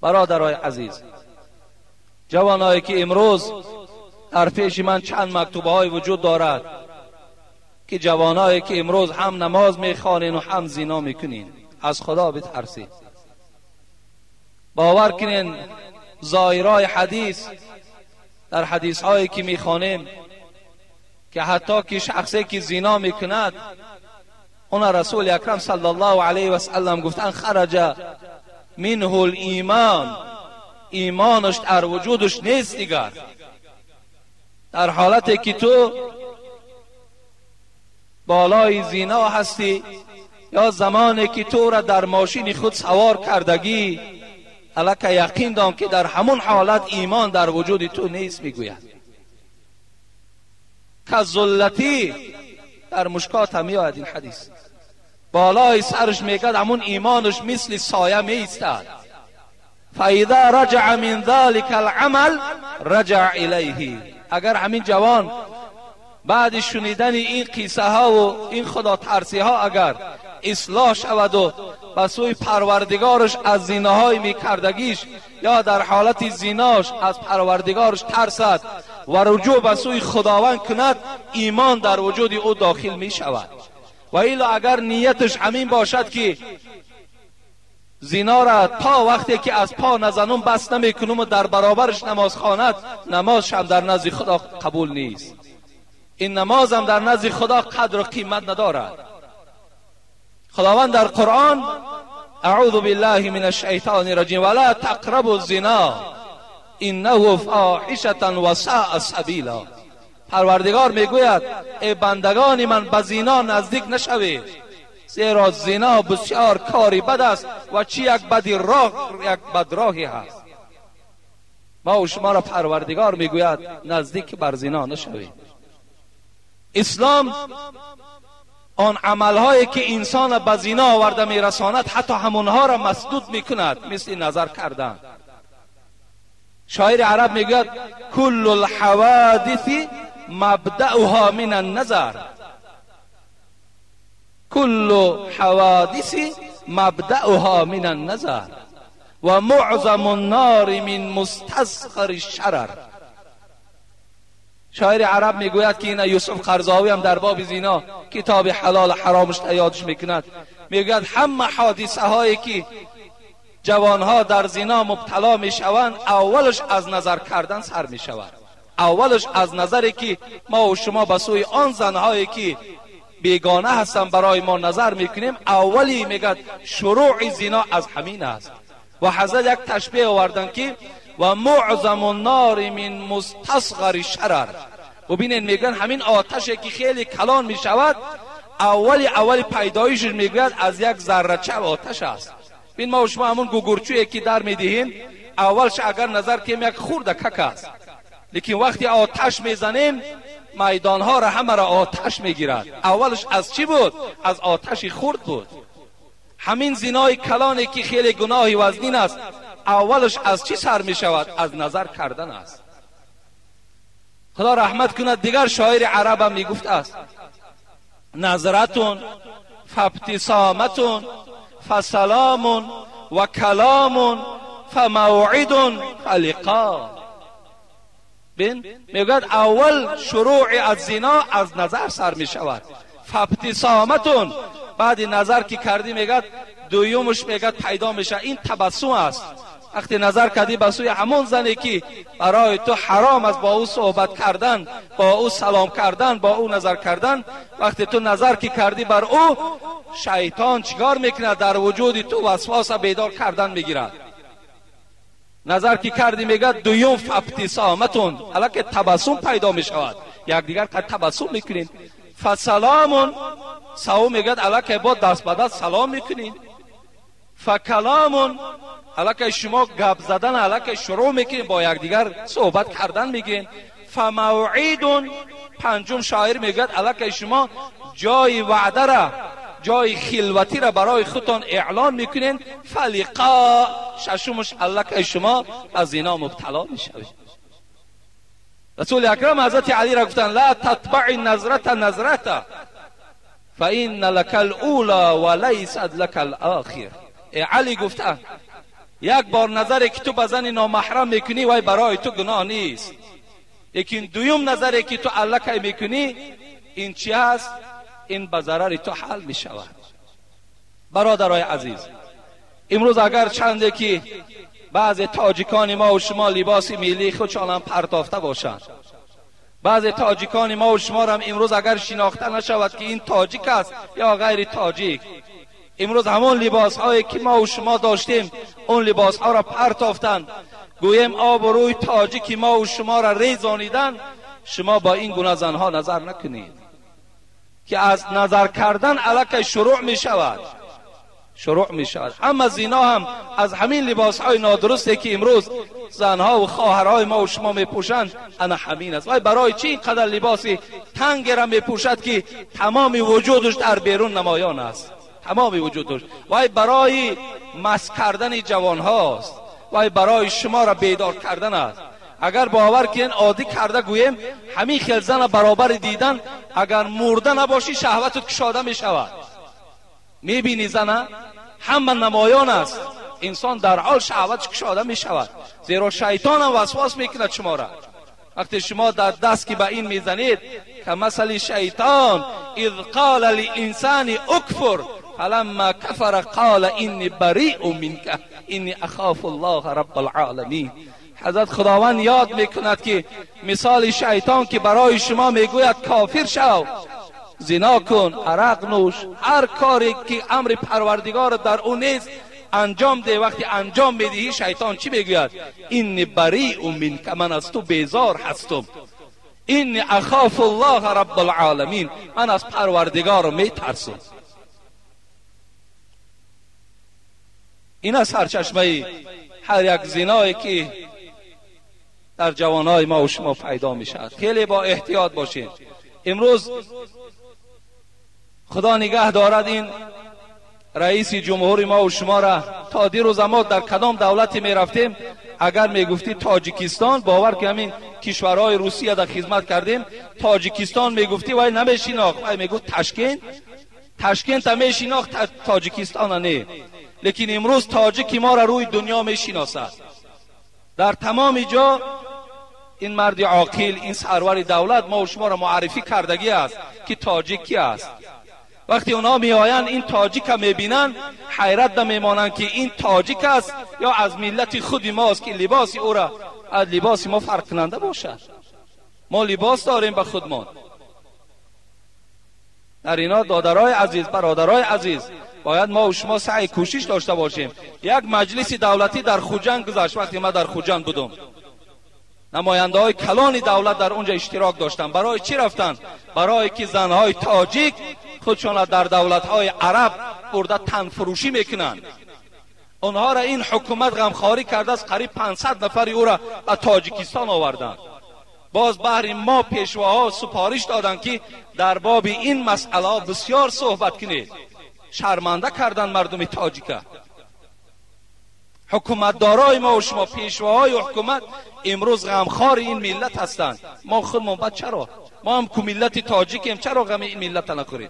Бародарои азиз, ҷавонҳое ки имрӯз дар пеши ман чанд мактубҳое вуҷуд дорад ки ҷавонҳое ки имрӯз ҳам намоз мехонین ва ҳам зино мекунین, аз Худо битарсید. Бовар кунین, зоҳирҳои ҳадис, дар ҳадисҳое ки мехонем ки ҳатто ки шахсе ки зино мекунад, она Расули Акрам саллаллоҳу алайҳи васаллам гуфтанд: хараҷа минҳу л-имон, имонаш дар вуҷудаш нест дигар. Дар ҳолате ки ту болои зино ҳастӣ ё замоне ки тура дар мошини худ савор кардагӣ, аллакай яқин дон ки дар ҳамон ҳолат имон дар вуҷуди ту нест. Мегӯяд каззуллатӣ, дар Мушкот ҳам меояд ин ҳадис, болои сараш мегӯяд ҳамон имонаш мисли соя меистад. فإذا رجع من ذلك العمل رجع إليه. Агар ҳамин ҷавон баъди шунидани ин қиссаҳову ин худотарсиҳо агар ислоҳ шаваду ба сӯи Парвардигораш аз зиноҳои мекардагиш ё дар ҳолати зинош аз Парвардигораш тарсад ва руҷӯъ ба сӯи Худованд кунад, имон дар вуҷуди ӯ дохил мешавад. Ва илло агар нияташ ҳамин бошад ки зинора то вақте ки аз по назанум бас намекунуму дар баробараш намоз хонад, намозшам дар назди Худо қабул нест. Ин намозам дар назди Худо қадру қимат надорад. Худованд дар Қуръон: аъузу биллаҳи мин ашшайтони раҷим, ва ла тақрабу зино иннаҳу фоҳишатан ва саъа сабила. Парвардигор мегӯяд: эй бандагони ман, ба зино наздик нашавед, зеро зино бисёр кори бад аст ва чӣ як бади роҳ, як бадроҳе ҳаст. Мо шуморо Парвардигор мегӯяд наздик бар зино нашавед. Ислом он амалҳое ки инсонро ба зино оварда мерасонад, ҳатто ҳамонҳоро масдуд мекунад, мисли назар кардан. Шоири араб мегӯяд: куллу лҳавадиси мабдауҳо мин анназар, куллу ҳавадиси мабдауҳо мин анназар ва муъзаму ннори мин мустасғари шарар. Шоири араб мегӯяд ки ина Юсуф Қарзовӣ ҳам дар боби зино китоби ҳалолу ҳаромаш ёдаш мекунад. Мегӯяд ҳама ҳодисаҳое ки ҷавонҳо дар зино мубтало мешаванд, аввалаш аз назар кардан сар мешавад. Аввалаш аз назаре ки мо ва шумо ба сӯи он занҳое ки бегона ҳастанд барои мо назар мекунем, аввали мегӯяд шурӯъи зино аз ҳамин аст. Ва ҳазрат як ташбеҳ оварданд ки ва муъзаму ннори мин мустасғари шарар. Бубинед, мегӯянд ҳамин оташе ки хеле калон мешавад, аввали пайдоишаш мегӯяд аз як заррача оташ аст. Бин, мо шумо ҳамон гугурчӯе ки дар медиҳем, аввалш агар назар кунем як хурда как аст, лекин вақте оташ мезанем, майдонҳоро ҳамаро оташ мегирад. Аввалш аз чӣ буд? Аз оташи хурд буд. Ҳамин зинои калоне ки хеле гуноҳи вазнин аст, аввалш аз чӣ сар мешавад? Аз назар кардан аст. Худо раҳмат кунад, дигар шоири арабам мегуфт аст: назратун фабтисоматун фасаломун ва каломун фамавъидун фалиқо. Бин, мегӯяд аввал шурӯъи аз зино аз назар сар мешавад. Фабтисоматун, баъди назар ки кардӣ, мегӯяд дуюмаш мегӯяд пайдо мешавад, ин табассум аст. Вақте назар кардӣ ба сӯи ҳамон зане ки барои ту ҳаром аст бо ӯ суҳбат кардан, бо ӯ салом кардан, бо ӯ назар кардан, вақте ту назар ки кардӣ бар ӯ, шайтон чикор мекунад? Дар вуҷуди ту васваса бедор кардан мегирад. Назар ки кардӣ, мегӯяд дуюм фабтисоматун, аллакай табассум пайдо мешавад, якдигар қад табассум мекунем. Фасаломун, савум мегӯяд аллакай бо даст ба даст салом мекунем. Факаломун, аллакай шумо гап задан аллакай шурӯъ мекунем, бо якдигар суҳбат кардан мегирем. Фамавъидун, панҷум шоир мегӯяд аллакай шумо ҷои ваъдара, ҷои хилватиро барои худтон эълон мекунед. Фалиқо, шашумаш аллакай шумо ба зино мубтало мешавед. Расули Акрам ҳазрати Алиро гуфтанд: ла татбаи назрата назрата фаинна лака лула ва лайсат лака лохир. Э Али, гуфта, یک بار نظری که تو به زن نامحرم میکنی وای برای تو گناه نیست، لیکن دویم نظری که تو الکی میکنی این چی هست؟ این به ضرر تو حل میشود. برادرای عزیز، امروز اگر چنده که بعض تاجیکان ما و شما لباس ملی خودشان هم پرتافته باشند، بعض تاجیکان ما و شما هم امروز اگر شناخته نشود که این تاجیک است یا غیر تاجیک، امروز همون لباس هایی که ما و شما داشتیم اون لباس ها را پرتافتند، گوییم آب و روی تاجیک ما و شما را ریزانیدن. شما با این گونه زنها نظر نکنید که از نظر کردن الکی شروع می شود، شروع می شود. اما زینا هم از همین لباس های نادرستی که امروز زنها و خواهرهای ما و شما می پوشند انا همین است. وای برای چی اینقدر لباسی تنگ را می پوشد که تمام وجودش در بیرون نمایان است، تمام وجودش؟ وای برای مس کردن جوان هاست، وای برای شما را بیدار کردن است. اگر باور که عادی کرده گوییم همین خیل زن برابر دیدن، اگر مرده نباشی شهوتت کشاده می شود. میبینی زنه همه نمایان است، انسان در حال شهوتش کشاده می شود، زیرا شیطان هم وسواس میکند شما را. وقتی شما در دست که به این میزنید که مثل شیطان اذ قال للانسان اکفر فلما کفر قال انی بریء منک انی اخاف الله رب العالمین. حضرت خداوند یاد میکند که مثال شیطان که برای شما میگوید کافر شو، زنا کن، عرق نوش، هر کاری که امر پروردگار در او نیست انجام ده. وقتی انجام میدهی شیطان چی میگوید؟ انی بریء منک، من از تو بیزار هستم، انی اخاف الله رب العالمین، من از پروردگار میترسم. این از سرچشمه هر یک زنایی که در جوانای ما و شما پیدا میشد. خیلی با احتیاط باشین. امروز خدا نگه دارد این رئیس جمهور ما و شما را. تا دیروز ما در کدام دولتی میرفتیم اگر میگفتی تاجیکستان، باور که همین کشورهای روسیه در خدمت کردیم، تاجیکستان میگفتی وای نمیشیناخت، وای میگفت تاشکند، تاشکند میشیناخت، تاجیکستان نه. لیکن امروز تاجیک ما را روی دنیا میشناسد. در تمام جا این مرد عاقل، این سرور دولت ما و شما را معرفی کردگی است که تاجیک کی است. وقتی اونا میآیند این تاجیک را میبینند حیرت میمانند که این تاجیک است یا از ملت خود ماست که لباس او را از لباس ما فرق کننده باشد. ما لباس داریم به خودمان. در اینا دادرای عزیز، برادرای عزیز، باید ما و شما سعی کوشش داشته باشیم. یک مجلس دولتی در خوجند گذشت. وقتی ما در خوجند بودم نماینده های کلان دولت در اونجا اشتراک داشتن. برای چی رفتن؟ برای که زنهای تاجیک خودشان در دولت های عرب برده تنفروشی میکنند. آنها را این حکومت غمخواری کرده است. قریب 500 نفر او را به تاجیکستان آوردند. باز بهر ما پیشواها سپارش دادند که در باب این مسئله بسیار صحبت کنید. شرمنده کردن مردم تاجیکه. حکومتدارای ما و شما، پیشواهای حکومت امروز غمخوار این ملت هستند. ما خودمون بعد چرا؟ ما هم که ملت تاجیکیم، چرا غم این ملت نخوریم؟